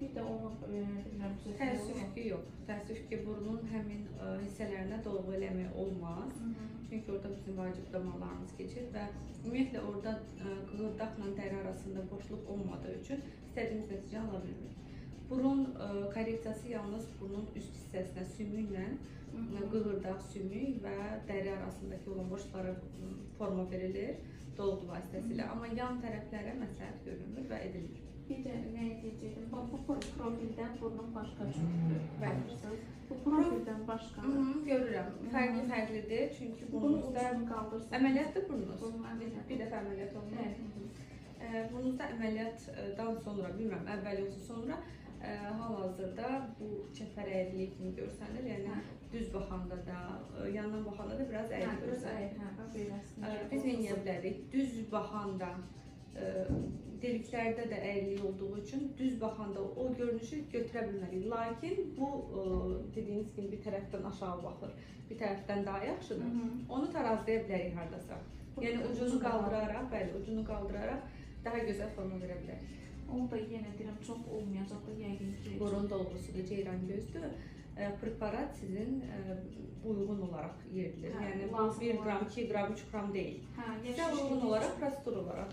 Bir də onu bilmirəm. Təəssüf ki, yox. Təəssüf ki, burnun həmin hissələrinə dolğu eləmək olmaz. Çünki orada bizim vacib damarlarımız keçir və ümumiyyətlə orada qığırdaqla dəri arasında boşluq olmadığı üçün istədiyimiz nəticəni ala bilmirik. Burun korreksiyası yalnız burnun üst hissəsinə sümüklə, qığırdaq, sümük və dəri arasındakı olan boşluqlara forma verilir dolğu vasitəsilə. Amma yan tərəflərə məsləhət görünmür və edilmir. Bir də nə deyəcəkdim? Bax, bu profildən burnun başqa cürdür. Bəli. Bu profildən başqa. Görürəm. Fərqli fərqlidir. Çünki Bunun burnunuzda ucunu qaldırsın. əməliyyatdır burnunuz. Burnun əməliyyatı. Bir dəfə əməliyyat olunur. Evet. Burnunuzda əməliyyatdan sonra, bilmirəm, əvvəl yoxsa sonra hal-hazırda bu çəpər əyriliyi kimi görsənir. Yəni düz baxanda da, yandan baxanda da biraz əyri görsənir. Biz nə edə bilərik? Düz baxanda deliklərdə də əyrilik olduğu üçün düz baxanda o görünüşü götürə bilmərik. Lakin bu dediyiniz kimi bir tərəfdən aşağı baxır, bir tərəfdən daha yaxşıdır. Onu tarazlaya bilərik hardasa. Yəni ucunu qaldıraraq, bəli, ucunu qaldıraraq daha gözəl forma verə bilərik. Onu da yenə deyirəm, çox olmayacaq da yəqin ki. Burun dolğusudur, ceyran gözdür. Preparat sizin uyğun olaraq yerilir. Hə, Yəni bu lazım 1 qram, olaraq. 2 qram, 3 qram deyil. Hə, Sizə uyğun olaraq, prosedur olaraq.